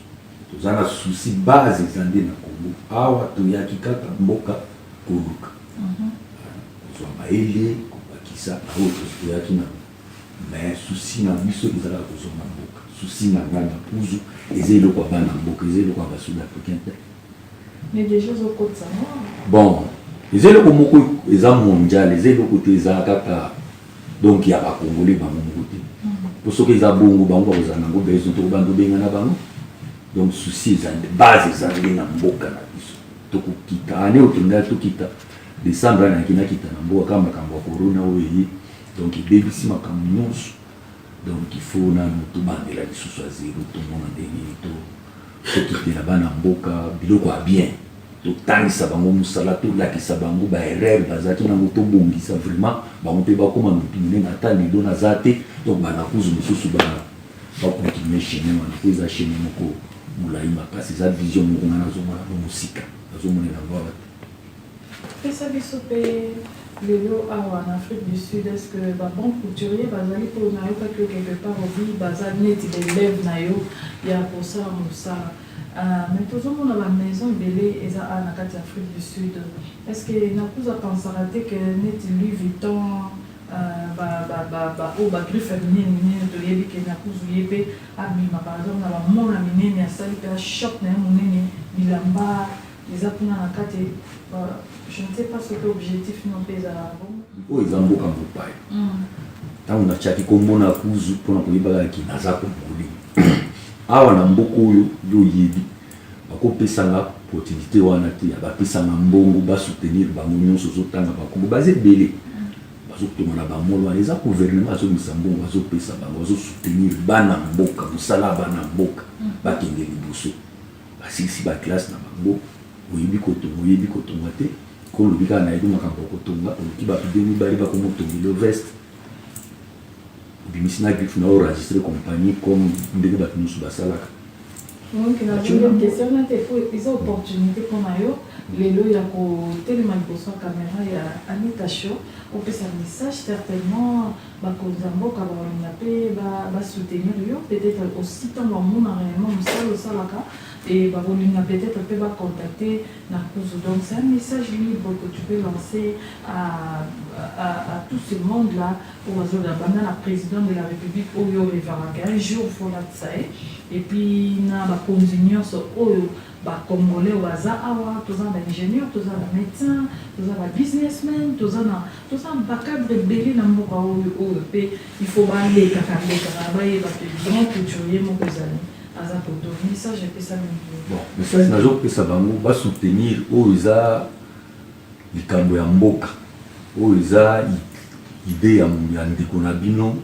Speaker 1: Toza na souci, base eza nde na Congo awa. Toyaki kaka mboka koluka kozwa mayele, kobakisa na oyo toyaki nango, mais souci na biso ezalaka kozonga mboka. Souci na ngai na kuzu eza eloko ya bana mboka, eza eloko ya basud africain te.
Speaker 2: Mais déjà ozokotisa mwa.
Speaker 1: Bon, eza eloko moko eza mondial, eza eloko te eza kaka donc ya bakongole bango moko te, po soki eza bongo, bango bakozala nango besoin, tokobanda obenga na bango. Donc souci eza nde, base eza nde na mboka na biso. Tokokita ane oyo, tolingaki tokita décembre, nayaki nakita na mboka, kaka makambo ya corona oyo eye, donc ebebisi makambo nyonso. Donc il faut nanu tobandela lisusu ya zéro, tomona ndenge nini tokitela bana mboka biloko ya bien. Totangisa bango mosala, tolakisa bango baerreur bazalaki nango, tobongisa vraiment bango mpe bakóma motu monene. Ata lelo naza te, donc banakuzu mosusu bacontinue chemin wana, po eza chemin moko molai makasi. Eza vision moko nga nazomona ngo mosika, nazomonela ngo awa te.
Speaker 2: Pesa biso mpe lelo awa na Afrique du Sud, est ce que babon couturier bazali? Mpo nayokaki yo quelque part, obi baza neti baélève na yo ya kosala mosala, mais tozomona bamaison ebele eza awa na kati ya Afrique du Sud. Est ce que nakuza pensaka te ke neti Louis Vuitton, oyo bagriffe ya minene minene, toyebi ke Nakuzu ye mpe abima par exemple na bamona minene, asali mpe shop na ye monene, bilamba eza kuna na kati? Je ne sais pas soki objectif no mpe ezalaka bongo.
Speaker 1: Oyo eza mboka mopaya. Ntango natiaki kombo na kuzu mpona koyeba kaka naza Congolais awa na mboka oyo, yo oyebi, bakopesanga opportunité wana te ya bapesanga mbongo basoutenir bango nyonso. Ozotanga bakombo, baza ebele bazotonga na bamolo wana. Eza gouvernement azomisa mbongo, azopesa bango, bazosoutenir bana mboka, mosala ya bana mboka bakende liboso. Basilisi baclasse na bango, oyebi kotonga, oyebi kotonga te, kolobi kaka nayebi makambo ya kotonga, oluki bato de mibale bakomotongela veste, obimisi na griffe na oenregistre compagnie comme ndenge bato nyonso basalaka.
Speaker 2: Donc nazongi question na te, po eza opportunité mpona yo lelo ya kotelema liboso ya caméra ya Anita Show, opesa message. Certainement bakonzi ya mboka bakolinga mpe basoutenir yo, peut-être aussi ntango bamona réellement mosala osalaka et bakolinga peut-être mpe bacontacter na Kuzu. Donc c'est un message libre que tu peux lancer à tout ce monde là oyo bazola, banda na président de la République oyo orêvaka un jour folatisa ye, et puis na bakonzi nyonso oyo bacongolais oyo baza awa. Toza na baingénieur, toza na bamédecin, toza na babusinessman, toza na bacadre ebele na mboka oyo, oyo mpe il faut balekaka lekaka, bayeba mpe grand couturier moko ezali aza koto. Message epesami.
Speaker 1: Bon, message nazopesa bango, basoutenir oyo eza likambo ya mboka, oyo eza idée ya ndeko na bino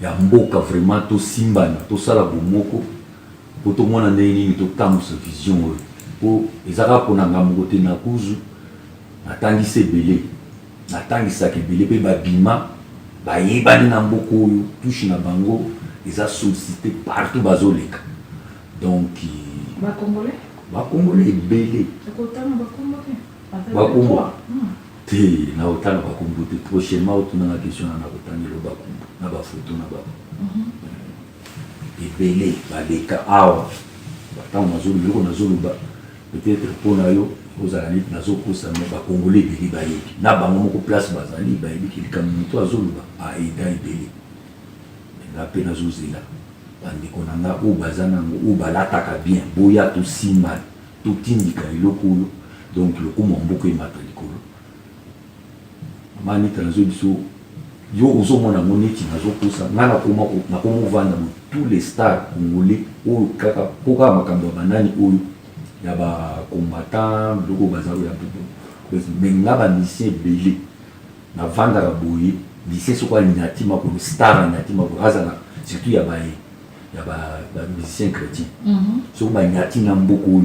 Speaker 1: ya mboka. Vraiment tosimbana, tosala bomoko mpo tomona ndenge nini totambusa vision oyo, mpo eza kaka mpona nga moko te. Na kuzu natangisi ebele, natangisaka ebele mpe babima, bayebani na mboka oyo. Touche na bango eza sollicité partout bazoleka, donc
Speaker 2: Bacongolais?
Speaker 1: Bacongolais ebele.
Speaker 2: Okotanga bakombo te?
Speaker 1: Bakombo te, na otanga bakombo te. Prochainement otunanga question na nakotangela bakombo na bafoto na bango. Ebele baleka awa. Ntango nazoloba eloko nazoloba, peut-être mpo na yo ozala neti nazokosa, me bacongolais ebele bayebi na bango moko place bazali, bayebi ke likambo moto azoloba aida ebele. Nga mpe nazozela bandeko na nga oyo baza nango, oyo balataka bien, boya tosimba, totindika eloko oyo. Donc lokumu ya mboka emata likolo. Mama Anita, nazoyi biso, yo ozomona yango neti nazokosa nga. Nakoma ovanda bo tous les stars congolais oyo kaka mpo kaka makambo ya banani oyo ya bacombattant, biloko baza ya, mais nga bamusicien ebele navandaka boye. Musicien soko anyati makolo, star anyati makolo, azala surtout ya bamusicien chrétien, soki banyati na mboka oyo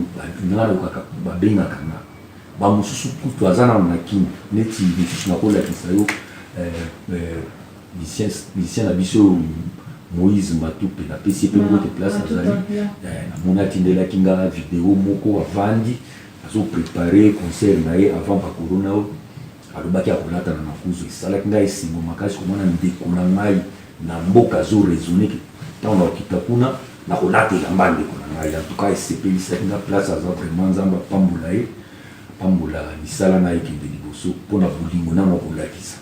Speaker 1: nga nalokaka, babengaka nga. Bamosusu kutu aza nano na Kini, neti mosusu nakolakisa yo, musicien na biso oyo Moïse Matupe, napesi ye mpe mbote place azali. Namoni atindelaki nga video moko, avandi azoprépare concert na ye avant bacorona oyo, alobaki akolata na makuzu. Esalaki ngai esengo makasi komona ndeko na ngai na mboka azoraisonne ke ntango nakokita kuna nakolata elamba ndeko na ngai. En tout cas esepelisaki nga place aza. Vraiment Nzambe apambola ye, apambola misala na ye, ekende liboso mpona bolingo nango akolakisa,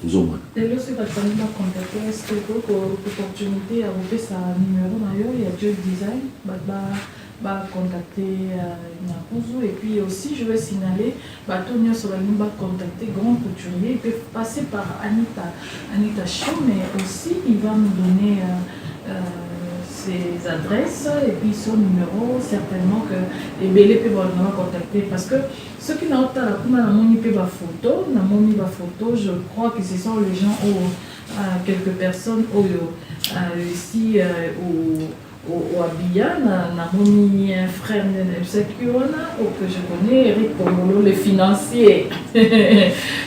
Speaker 1: ozomona.
Speaker 2: Lelo soki bato balingi bacontacte, est ce que opportunité ya kopesa numéro na yo ya Joy Design, bato bacontacter Nakuzu? Et puis aussi je vais signaler, bato nyonso balingi bacontacter grand couturier, ils peuvent passer par Anita, Anita Show, mais aussi il va nous donner ses adresses et puis son numéro. Certainement que ebele mpe balinga bacontacter, parce que soki naotala kuna, namoni mpe bafoto, namoni bafoto, je crois que ce sont les gens oyo, quelques personnes oyo ici au Ohabilla namoni un frère nde nayebisaki yo wana, oyo que je connais, Eric Kongolo le financier,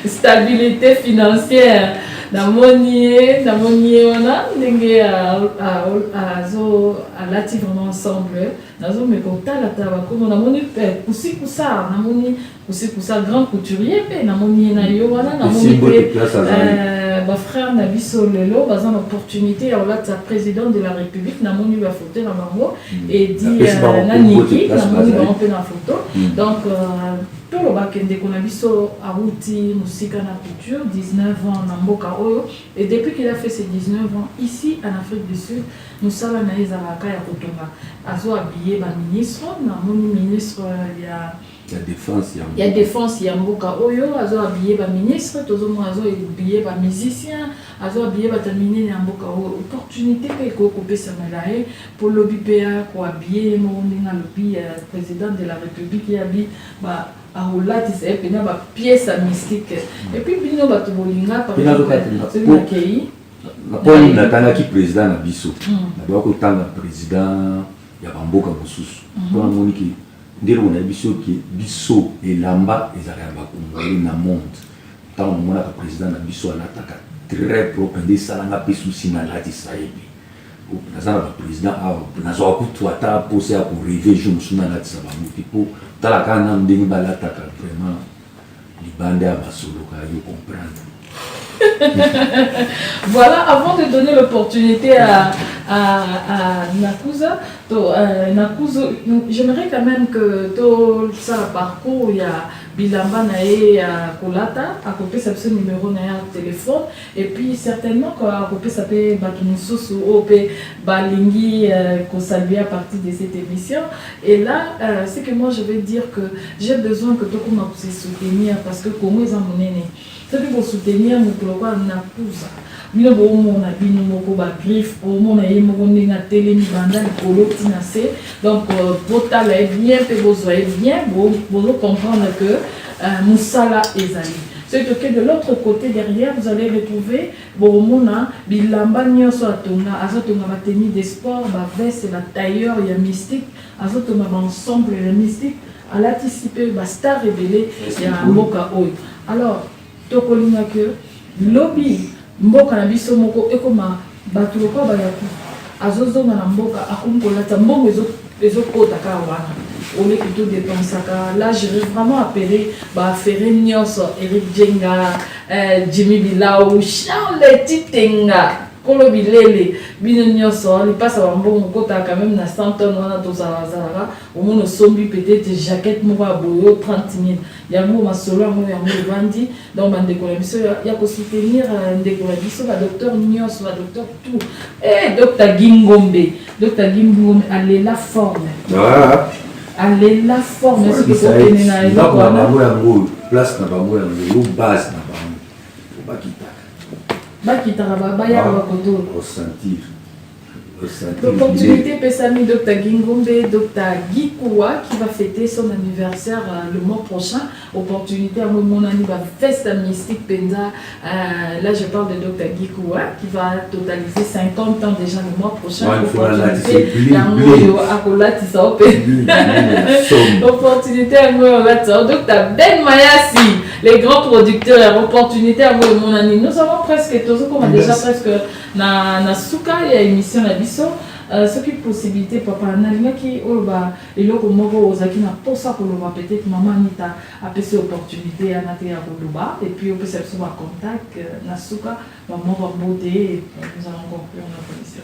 Speaker 2: stabilité financière. Namoni ye wana ndenge azo alati vraiment ensemble. Nazomeka kotalatala bakomo. Namoni Kusi Kusa, namoni Kusi Kusa, grand couturier mpe namoni ye na yo wana. Namoni mpe bafrère na biso lelo baza na opportunité ya kolatisa président de la République. Namoni bafoto na bango, edi na Niki, namoni bango mpe na photo. Donc tolobaka ndeko na biso awuti mosika na couture, 19 ans na mboka oyo, et depuis qu'il a fait ses 19 ans ici en Afrique du Sud, mosala na ye ezalaka ya kotonga, azohabiller baministre. Namoni ministre ya
Speaker 1: ya défense.
Speaker 2: Ya défense ya mboka oyo, azohabiller baministre. Tozomona azohabiller bamusicien, azohabiller bato ya minene ya mboka oyo. Opportunité mpe ekoki kopesamela ye mpo lobi mpe ya kohabiller ye moko, ndenge alobi président de la République yabi akolatisa ye mpena bapièce ya mystique. Et puis bino bato bolinga, par exemple, soki nakei
Speaker 1: Mpo nini natangaki président na biso? Naboya kotanga président ya bamboka mosusu, mpo namoniki nde eloko nayebi soki biso elamba ezalaka ya bakongolais na monde. Ntango namonaka président na biso alataka très propre, nde esalanga mpe susi nalatisa ye. Mpe naza na baprésident awa, nazwaka kutu ata mposa ya korêver jour mosusu nalatisa bango te, mpo tala kaka nanu ndenge balataka, vraiment libanda ya masoloka, yo comprendre.
Speaker 2: Voilà, avant de donner l'opportunité à Nakuza, Nakuza, j'aimerais quand même que tout ça, le parcours, il y a bilamba na ye ya kolata, akopesa biso numéro na ye ya téléphone, et puis certainement akopesa mpe bato mosusu oyo mpe balingi kosaluer à partir de cette émission. Et là, c'est que moi je vais dire que j'ai besoin que tokoma se soutenir, parce que Congo eza monene. Soki bosoutenir moto lokola Nakuza, bino boomona bino moko bagriffe, omona ye moko ndenge atelemi banda likolo ntina se. Donc botala ye bien mpe bozwa ye bien, bozocomprendre que mosala ezali. Soki toke de l'autre côté, derrière, vous allez retrouver, bomona bilamba nyonso atonga. Azotonga batenue de sport, baveste, batailleur ya mystique, azotonga baensemble ya mystique, alatisi mpe bastar ebele ya mboka oyo. Alors tokolinga ke lobi mboka na biso moko ekoma bato lokola bayaku azozonga na mboka, akomi kolata, mbongo ezokota kaka wana oleki todépensaka. Là, je vais vraiment appeler bafrère nyonso, Eric Jenga, Jimmy Bilau, Charles Titenga, kolo bilele, bino nyonso lipasa bambongo kotaka quand même na 100 tonnes wana. Tozalazalaka, omona osombi peut-être jaquette moko ya boyo 30 000, yango masolo yango evandi. Donc bandeko na biso ya kosoutenir ndeko na biso, badocteur nyonso, badocteur tout, docteur Gingombe, docteur Gingombe alela forme, alela forme. Soki kokende na
Speaker 1: eloko wana bango, yango place na bango, yango yo base na bango, bakitaka.
Speaker 2: Bakitaka, bayaka bakoto.
Speaker 1: Osentir.
Speaker 2: L'opportunité pesami Dr Gingombe, Dr Gikuwa qui va fêter son anniversaire le mois prochain. Opportunité à mon ami, feste mystique penza. Là, je parle de Dr Gikuwa qui va totaliser 50 ans déjà le mois prochain.
Speaker 1: Opportunité
Speaker 2: akolatisa opportunité à Dr Ben Mayasi, les grands producteurs. Opportunité à mon ami. Nous avons presque, comme déjà presque na suka ya émission na biso. Soki possibilité, papa, nalingaki oloba eloko moko ozalaki na mposa koloba, peut-être mama Anita apesi opportunité yana te ya koloba, et puis opesa biso bacontact na suka, bamoko mbote, et nous allons conclure notre émission.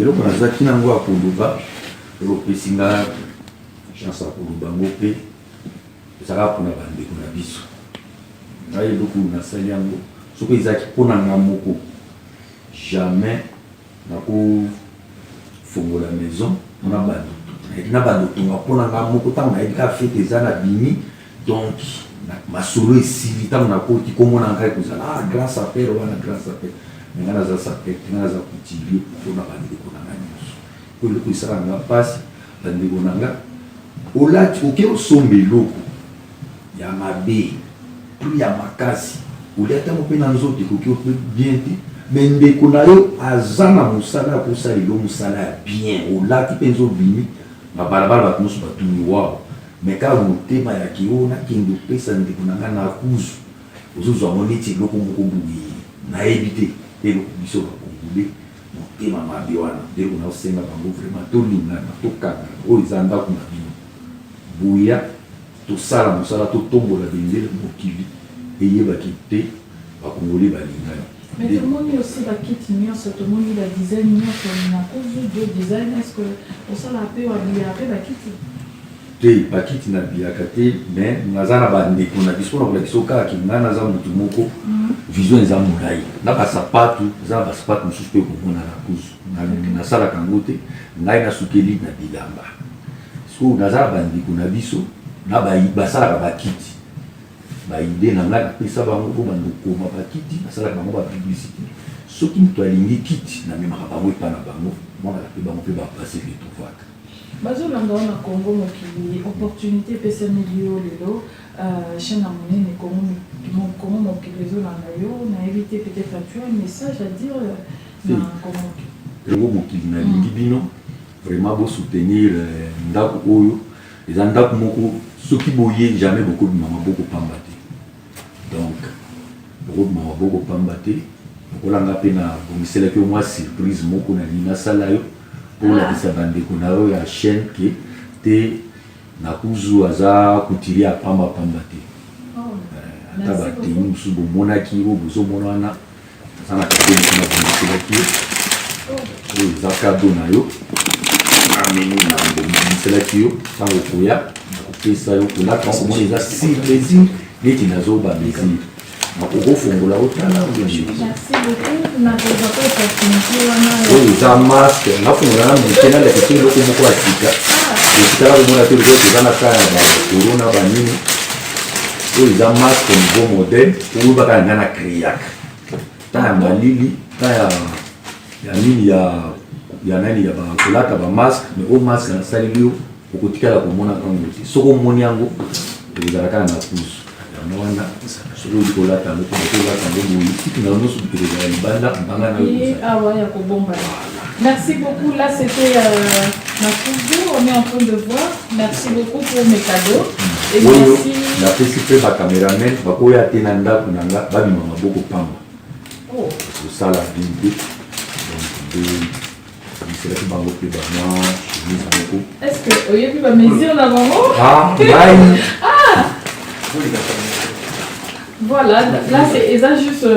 Speaker 1: Eloko nazalaki nango ya koloba, eloko opesi nga chance ya koloba yango mpe, ezalaka mpona bandeko na biso. Ngai eloko nasali yango, soki ezalaki mpona nga moko, jamais nakofongola maison mpona bando na bando tonga mpona nga moko. Ntango nayebi kaka fête eza na bimi, donc masolo esili. Ntango nakoti, komona ngai kozala grand sapeur wana, grand sapeur, mais ngai naza sapeur te, ngai naza couturier mpona bandeko na ngai nyonso. Po eloko esalaka nga mpasi, bandeko na nga, olati, oke osomba eloko ya mabe, prix ya makasi, olia ntango mpe na nzoto ekoki mpe bien te. Mais ndeko na yo aza na mosala ya kosalela yo mosala ya bien, olati mpenza, obimi na balabala, bato nyonso batuni wao. Mais kaka motema ya ke oyo nakende opesa ndeko na ngai na kuzu, ozozwa yango neti eloko moko boye, nayebi te. Eloko biso bakongole motema mabe wana, ndeko naosenga bango vraiment, tolingana, tokangana. Oyo eza ndako na bino, boya tosala mosala, totombola bendele, mokili eyebaki te bakongole balingani.
Speaker 2: Mais tomoni aussi bakiti nyonso, tomoni badesign nyonso na Kuzu Jo Design. Est ce que osalaka mpe, wabiyaka mpe bakiti?
Speaker 1: Te, bakiti nabiyaka te, mais naza na bandeko na biso mpona kolakisa kaka ke ngai naza motu moko, vision eza molai. Na basapatu, eza na basapatu mosusu mpe komona na Kuzu. Nasalaka yango te, ngai nasukeli na bilamba. So naza na bandeko na biso na basalaka bakiti. Baidées na ngai napesa bango mpo bando koma bakiti, nasalaka bango bapublicité. Soki moto alingi kiti, namemaka bango epa na bango, monaka mpe bango mpe bapase retrouvaka.
Speaker 2: Bazolanda wana Congo Mokili, opportunité epesameli yo lelo, chaîne ya monene Congo Mokili ezolanda yo. Nayebi te, peut-être tu as un message à dire na Congo Mokili?
Speaker 1: Congo Mokili, nalingi bino vraiment bosoutenir ndako oyo. Eza ndako moko, soki boye, jamais bokobima maboko pamba te. Donc bokobima maboko pamba te. Lokola nga mpe nabongiselaki yo mwa surprise moko, nalingi nasala yo mpo olakisa bandeko na yo ya chaîne ke te, Nakuzu aza couturier ya pamba pamba te. Ata batenue mosusu bomonaki, oyo bozomona wana, aza na cadeau moko nabongiselaki yo. Oyo eza cadeau na yo, amemi na bongiselaki yo. Ntango okoya, nakopesa yo kolata. Okomona eza sur mesure, neti nazoba mesure, okofongola, otala.
Speaker 2: Merci beaucoup. Nakozwa mpe opportunité wana?
Speaker 1: Oyo eza masque. Nafongola na moke, nalakisa eloko moko ya sika etikala komona te. Lokola toza na ka ya bacorona banini, oyo eza masque nouveau modèle oyo baka nga na créaka ta ya malili, ta ya nini, ya nani, ya kolata bamasque. Mais oyo masque nasaleli yo, okotikala komona yango te. Soki omoni yango, ekozala kaka na Kuzu. Yango wana, soki oyi kolata yango, mpo kolata yango boye, suki na yo nyonso ekozala libanda, mbanga na yo.
Speaker 2: Awa ya kobomba. Merci beaucoup. Là, c'était Nakuzu. On est en train de voir. Merci beaucoup pour mes cadeaux.
Speaker 1: Et merci. Napesi mpe bacaméraman, bakoya te na ndako na nga babima maboko pamba, kosala bien te. Donc nde biselaki bango mpe bamwa chemise moko.
Speaker 2: Est ce que oyebi bamesure na bango?
Speaker 1: Ah, ngai.
Speaker 2: Voilà, là c'est eza juste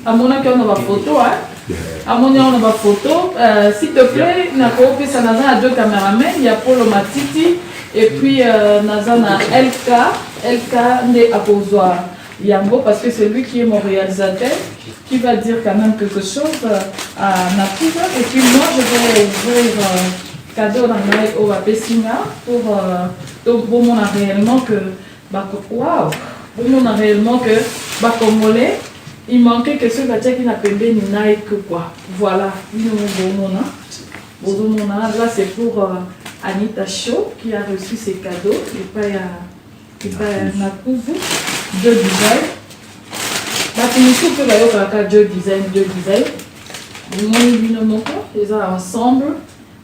Speaker 2: amonaki wana bafoto, hein? Amoni wana bafoto. S'il te plaît, nakopesa, naza na deux cameramen, ya Polo Matiti et puis naza na LK. LK nde akozwa yango parce que c'est lui qui est mon réalisateur, qui va dire quand même quelque chose à Nakuza. Et puis moi, je vais ouvrir cadeau na ngai oyo bapesi nga pour donc bomona réellement que, wow, bomona réellement que bacongolais, il manquait que soki batiaki na pembeni Nike quoi. Voilà, bino bomona, bozomona. Là, c'est pour Anita Show qui a reçu ses cadeaux epai ya Nakuzu Jo Design. Bato mosusu mpe bayokaka Jo Design, Jo Design, bomoni bino moko, eza ensemble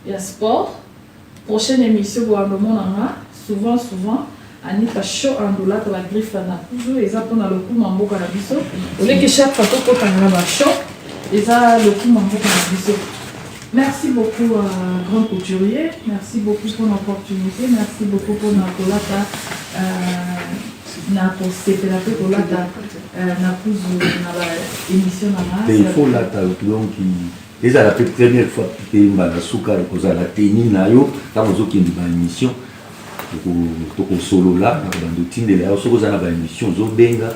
Speaker 2: ya sport. Prochaine émission, boyandomonanga souvent souvent, Anita Show andolata bagriffe ya Nakuzu. Eza mpona lokumu ya mboka na biso. Oleki chaque fois tokotanga na bashop, eza lokumu ya mboka na biso. Merci beaucoup, grand couturier. Merci beaucoup pour l'opportunité. Merci beaucoup pour na kolata, na kosepela mpe kolata na Kuzu na baémission na nga.
Speaker 1: Te, il faut lata. Donc ezala mpe première fois mpe mbala suka ekozala tenue na yo ntango ozokende baémission. Tokosolola na kobanda otindela yo. Soki oza na baémission, ozobenga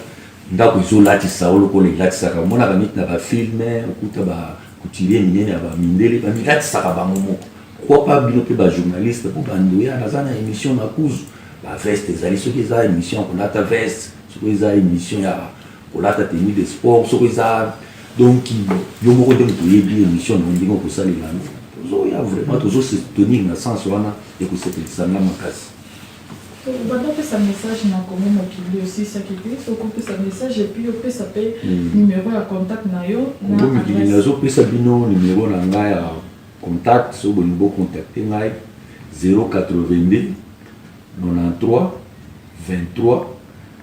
Speaker 1: ndako, ezolatisa yo lokola elatisaka, omonaka neti na bafilm, okuta bacouturier minene ya bamindele bamilatisaka bango moko. Pourquoi pas bino mpe bajournaliste, mpo bandoya, naza na émission na Kuzu, baveste ezali. Soki eza émission ya kolata veste, soki eza émission ya kolata tenue de sport, soki eza, donc yo moko nde moto oyebi émission na yo ndenge okosalela yango. Tozoya vraiment, tozose tenir na sens wana, ekosepelisa nga makasi.
Speaker 2: Obanda opesa message na Congo Mokili, osilisaki te. Soki opesa message et puis opesa mpe numéro ya contact na yo na
Speaker 1: Congo Mokili,
Speaker 2: adresse.
Speaker 1: Nazopesa bino numéro na ngai ya contact. So bolingi bocontacte ngai, 082 93 23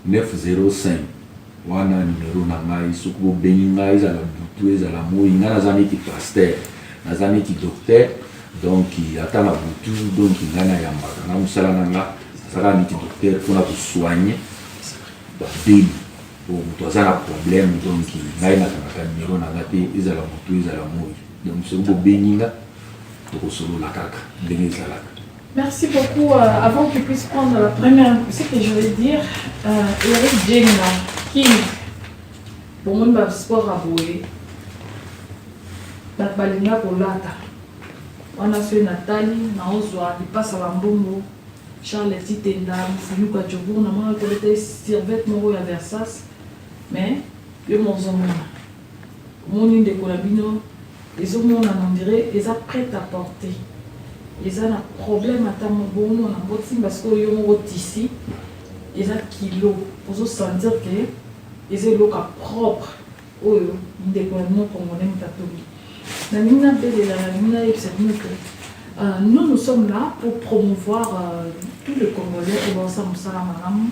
Speaker 1: 905. Wana numéro na ngai. Soki bobengi ngai, ezala butu, ezala moi, ngai naza neti pasteur, naza neti docteur. Donc ata na butu, donc ngai nayambaka na mosala na nga, nazalaka neti docteur mpona kosoigne babeli po moto aza na problème. Donc ngai nakangaka numéro na nga te, ezala butu, ezala moi. Donc soki bobengi nga, tokosolola kaka ndenge ezalaka.
Speaker 2: Merci beaucoup. Avant que tu puisses prendre la première, ce que je vais dire, Eric Jenga, King, bomoni ba sport ya boye, bato balinga kolata wana. Soki natali, naozwa lipasa bambongo Charles Titenda Mfuyuka Jobour, namona tobeta survêt moko ya Versace. Mais yo mozomona, omoni ndeko na bino, ezomonana on dirait eza prêt à porter, eza na problème ata bomona botimba. Sikoyo yo moko tisi eza kilo, ozosentir ke eza eloko ya propre oyo ndeko na bino congolais moto atongi. Nalingi nabelela, nalingi nayebisa bino ke nous, nous sommes là pour promouvoir tous les Congolais oyo baosala mosala malamu,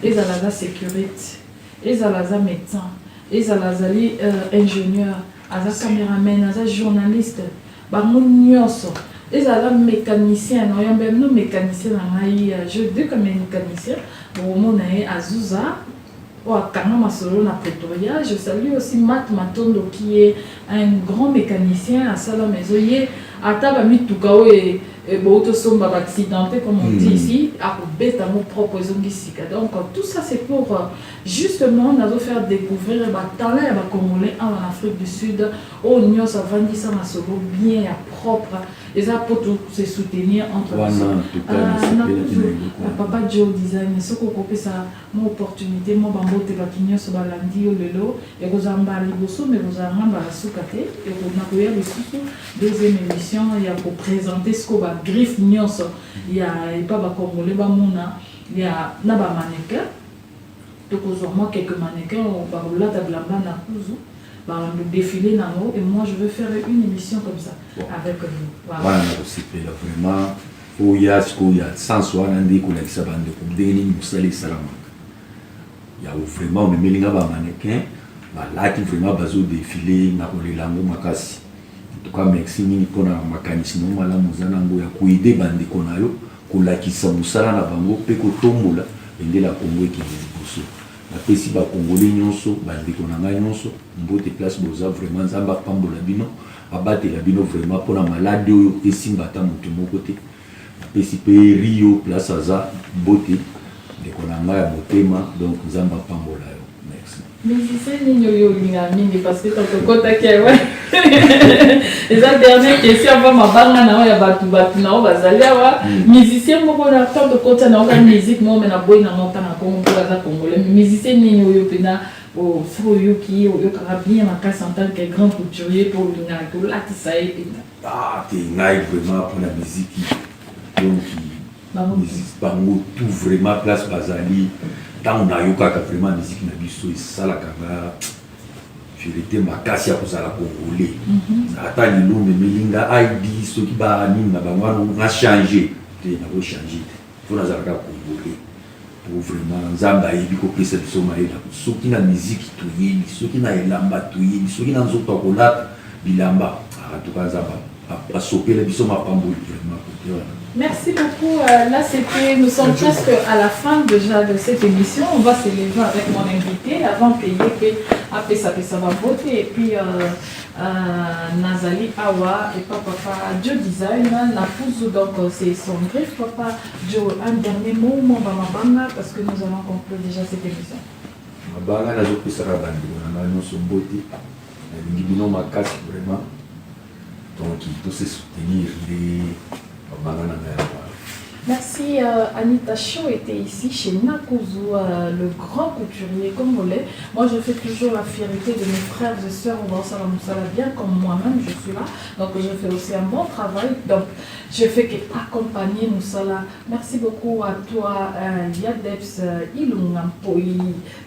Speaker 2: ezala aza sécurité, ezala aza médecin, ezala azali ingénieur, aza caméraman, aza journaliste, bango nyonso, ezala mécanicien. Naoyamba bino mécanicien na ngai, je deux comme mécanicien, bokomona ye azuza oyo akanga masolo na Pretoria. Je salue aussi Mat Matondo, qui est un grand mécanicien, asala maison ye, ata bamituka oyo boutosomba baaccidenté, comme on dit ici, akobeta yango propre, ezongi sika. Donc tout ça, c'est pour justement nazofaire découvrir batalent ya bacongolais awa na Afrique du Sud, oyo nyonso avandisa masolo bien ya propre. Eza po se soutenir entre biso. Papa Joe Design, soki okopesa mwa opportunité, mwa bambote, bato nyonso balandi yo lelo, ekozala mbala liboso me ekozala nga mbala suka te. Nakoya lisusu deuxième émission ya koprésente sikoyo bagriffe nyonso ya epa bacongolais, bamona ya na bamannequin. Tokozwa mwa quelques mannequins bakolata bilamba na kuzu, défilé nango, et moi je veux faire une émission comme ça avec vous.
Speaker 1: Voilà. Wana nakosepela vraiment. Oya sikoyo ya sens wana nde kolakisa bandeko ndenge nini mosala esalamaka ya vraiment. Omemeli nga bamannequin balati vraiment, bazodéfile, na kolela yango makasi. En tout cas, merci mingi mpona makanisi no malamu oza nango ya koaider bandeko na yo kolakisa mosala na bango mpe kotombola bendela ya Kongo ekende liboso. Napesi bakongole nyonso, bandeko na ngai nyonso, mbote place boza. Vraiment, Nzambe apambola bino, abatela bino vraiment mpona maladi oyo esimba ata moto moko te. Napesi mpe Rio place aza mbote, ndeko na ngai ya motema. Donc Nzambe apambola yo, merci.
Speaker 2: Musicien nini oyo olingaka mingi? Parce que tokotaki awa, eza dernière question avant mabanga na oyo ya bato, bato na oyo bazali awa. Musicien moko na tant tokota na oka musique moko me naboyi nango ntanga Kongo mpo aza congolais. Musicien nini oyo mpena soki oyoki, oyokaka bien makasi en tant que grand couturier, mpo olingaka tolatisa ye mpenza?
Speaker 1: Ah te, ngai vraiment mpona miziki, donc bango tout vraiment place bazali. Ntango nayokaka vraiment miziki na biso, esalaka nga fierté makasi ya kozala congolais. Ata lelo omemeli nga ID, soki banini na bango wana, nga change te, nakochange te, fo nazalaka congolais. Po vraiment Nzambe ayebi kopesa biso mayele. Soki na miziki toyebi, soki na elamba toyebi, soki na nzoto ya kolata bilamba, en tout cas Nzambe asopela biso mapamboli vraiment kote wana.
Speaker 2: Merci beaucoup. Là, c'était, nous sommes presque à la fin déjà de cette émission. On va s'élever avec mon invité avant que Yeke apesa pesa va voter. Et puis, Nazali Awa et papa Joe Design, Nakuzu, donc c'est son griffe. Papa Joe, un dernier mot, mon mabanga, parce que nous allons conclure déjà cette émission.
Speaker 1: Mabanga, nazopesaka bandeko na ngai nyonso mbote, nalingi bino makasi vraiment. Donc tose soutenir nde mabanga na ngai ya wana.
Speaker 2: Merci Anita Show était ici chez Nakuzu, le grand couturier congolais. Moi, je fais toujours la fierté de mes frères et sœurs au Moussala, bien comme moi-même, je suis là. Donc, je fais aussi un bon travail. Donc, je fais qu'accompagner Moussala. Merci beaucoup à toi, Yadeps Ilungampoi,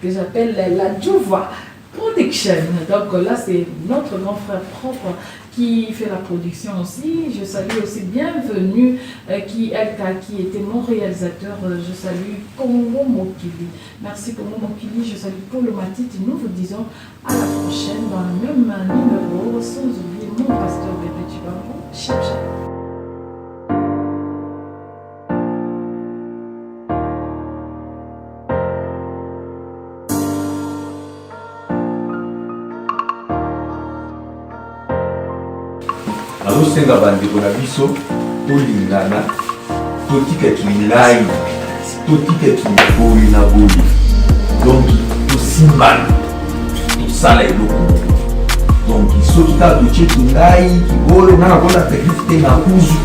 Speaker 2: que j'appelle la Djouva Production. Donc là, c'est notre grand frère propre qui fait la production aussi. Je salue aussi Bienvenue qui, LK, qui était mon réalisateur. Je salue Congo Mokili. Merci Congo Mokili. Je salue Paul Matite. Nous vous disons à la prochaine dans le même numéro. Sans oublier mon pasteur Bébé Chibango. Chap chap.
Speaker 1: Nazosenga bandeko na biso tolingana, totika kingai, totika kiboyi na boyi, donc tosimbana, tosala eloko moko. Donc soki kaka totie kingai kiboyo, nga nakolata griffe te na kuzu,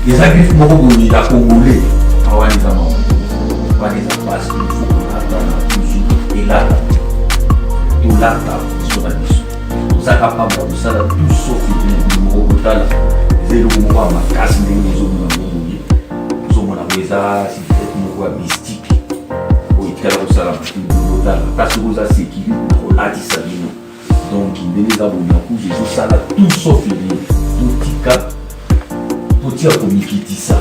Speaker 1: eza griffe moko boye ya congolais awa, eza mawa, wana eza pasi. Il faut kolata na kuzu, elata, tolata biso na biso, toza capable ya kosala tout sauf rien. Moko kotala eza eloko moko ya makasi ndenge ozomona ngo boye, ozomona ngo eza silhouette moko ya mystique oyo etikala kosala matindi. Otala ata soki oza sécurité na kolatisa bino. Donc ndenge eza boye na kuzu ezosala tout sauf rien. Totika, totika komikitisa,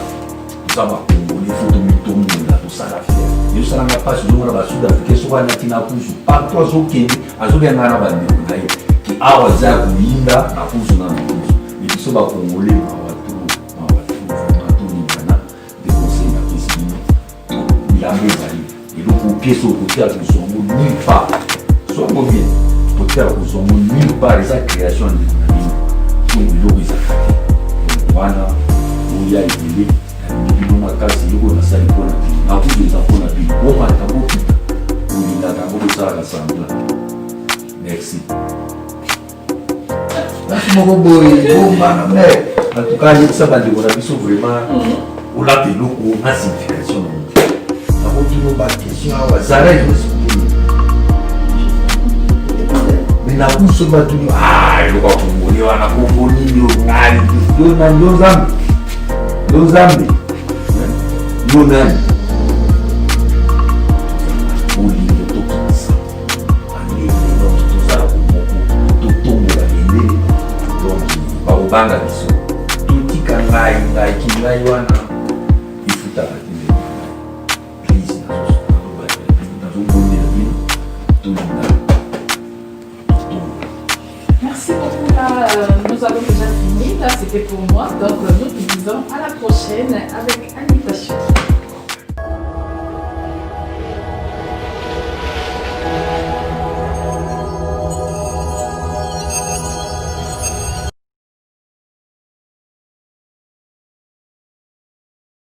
Speaker 1: toza bakongole, faut tomitombola, tosala fier. Ezosalanga mpasi, ozomona basud africain soki alati na kuzu partout azokende, azobengana na bandeko na ye ke awa eza ya koyinda na kuzu na kuzu. E biso bakongole, mawa trop, mawa trop vraiment. Tolingana nde conseil napesi bino. Bilamba ezali eloko pièce oyo kotia kozwa yango nulle part, swango bien, kotia kozwa yango nulle part. Eza création ya ndeko na bino oyo, biloko ezalaka te wana. Oya ebele, nalingi bino makasi. Eloko nasali mpona bino nakuzu eza mpona bino, bomata bokita, bolingaka yango, bosalaka semblant. Merci. Basi moko boye bombana, mais en tout cas yebisa bandeko na biso vraiment olata eloko na signification nango. Nakotino baquestion awa, zara ezoexplike, mais nakuso batuni eloko ya kongoli wana, kongo nini oyo? Ngai yo nani? Yo Nzambe? Yo Nzambe? Yo nani? Bolingo, tokitisa bandenge, donc tozala bomoko, totombola bendele, donc bakobanga biso. Totika ngai ngai kingai wana efutaka te. Ndenge ngai, please, nazobondela bino, tolingana, totombola.
Speaker 2: Merci beaucoup. Là, nous avons déjà fini. Là, c'était pour moi. Donc, nous te disons à la prochaine avec Anita Chou.